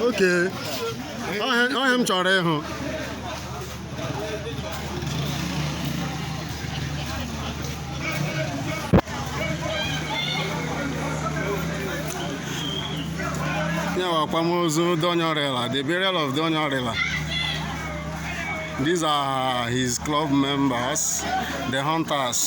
Okay. Ọhịa m chọrọ ịhụ. Ya bụ akwamozu Donyorila, the burial of Donyorila. These are his club members, the hunters.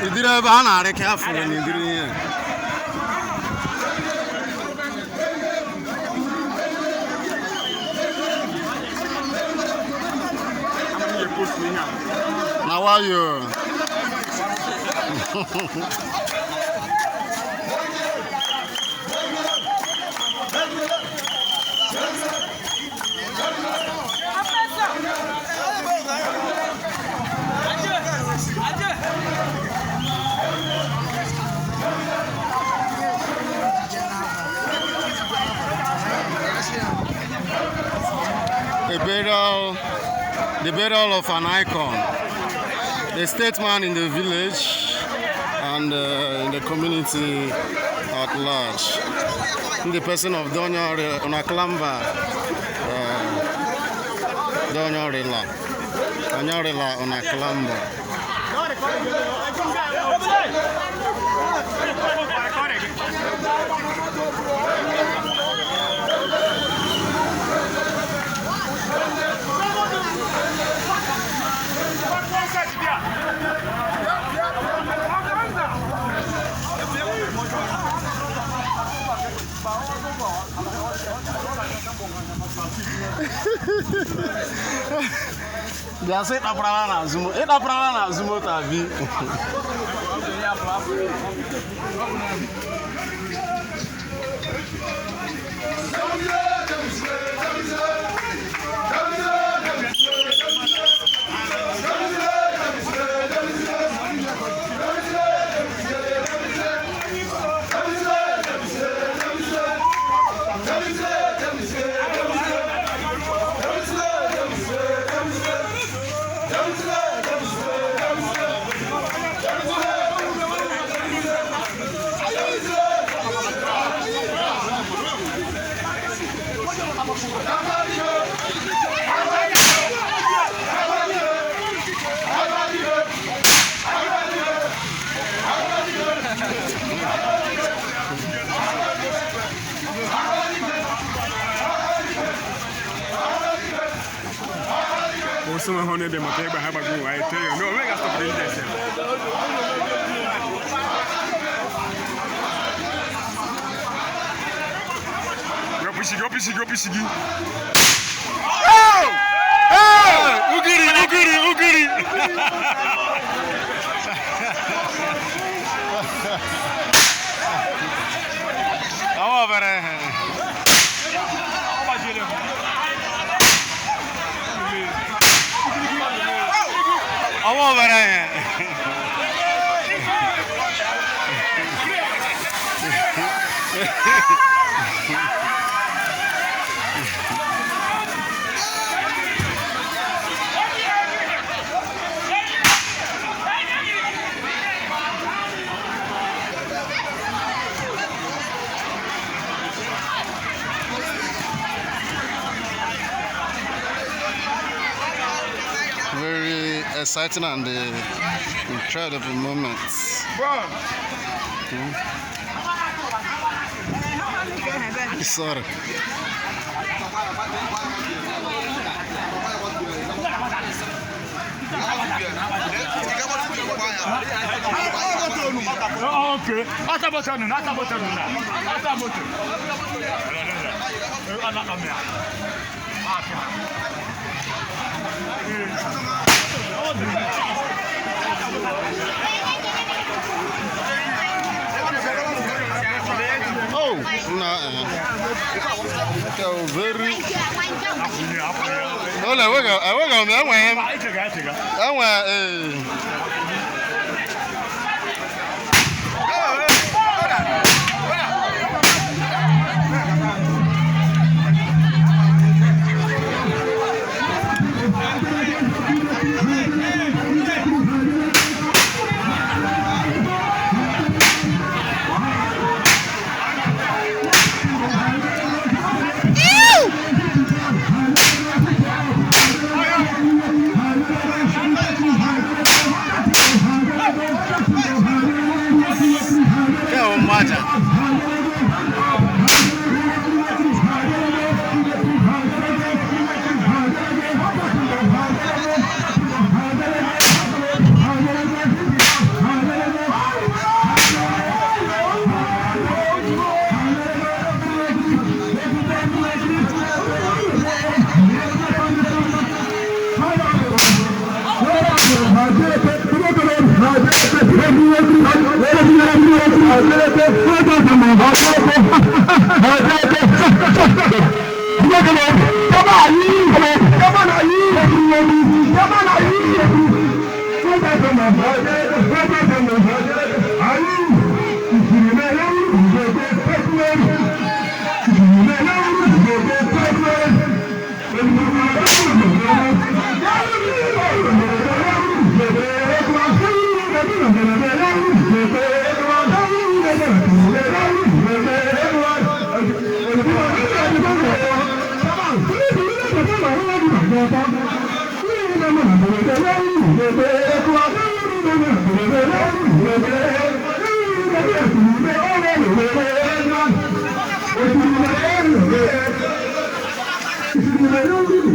Idiri ebe a na-arị ka afụrụ na idiri ihe. Na nwayọọ. A burial, the burial of an icon, a statesman in the village and in the community at large. In the person of Doña Onaklamba, Donyorila, Donyorila Onaklamba. Bịa sị ịkpaparala n'azụ ịkpaparala n'azụ moto abi. Kwụsị nwe ha n'ebe maka egbe ha gbagbu. I tell you, no, we got stop the sef. Wepụ isi gị, wepụ isi gị, wepụ isi gị. Hey! Ugiri, ugiri, ugiri. Àwọn ọ̀bẹ̀rẹ̀. Àwọn ọ̀bẹ̀rẹ̀. Very exciting and incredible moments. Sorry. Okay. Ata moto nụ, ata moto nụ na. Ata moto. Ana m ya. Oh, na. Okay, very. Hola, wega, wega, enwe Echega, echega. enwe eh. Ke o mmaja.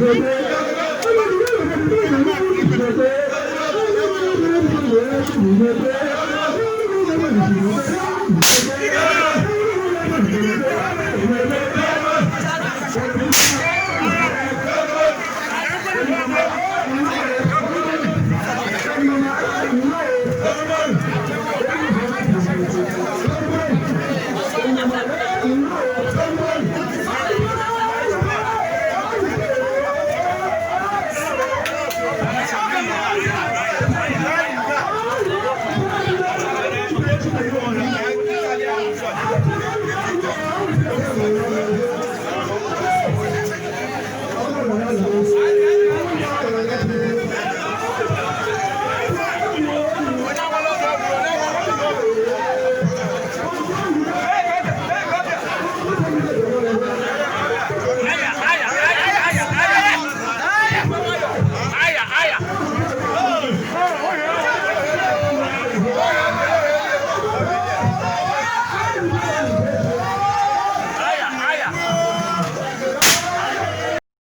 Thank you.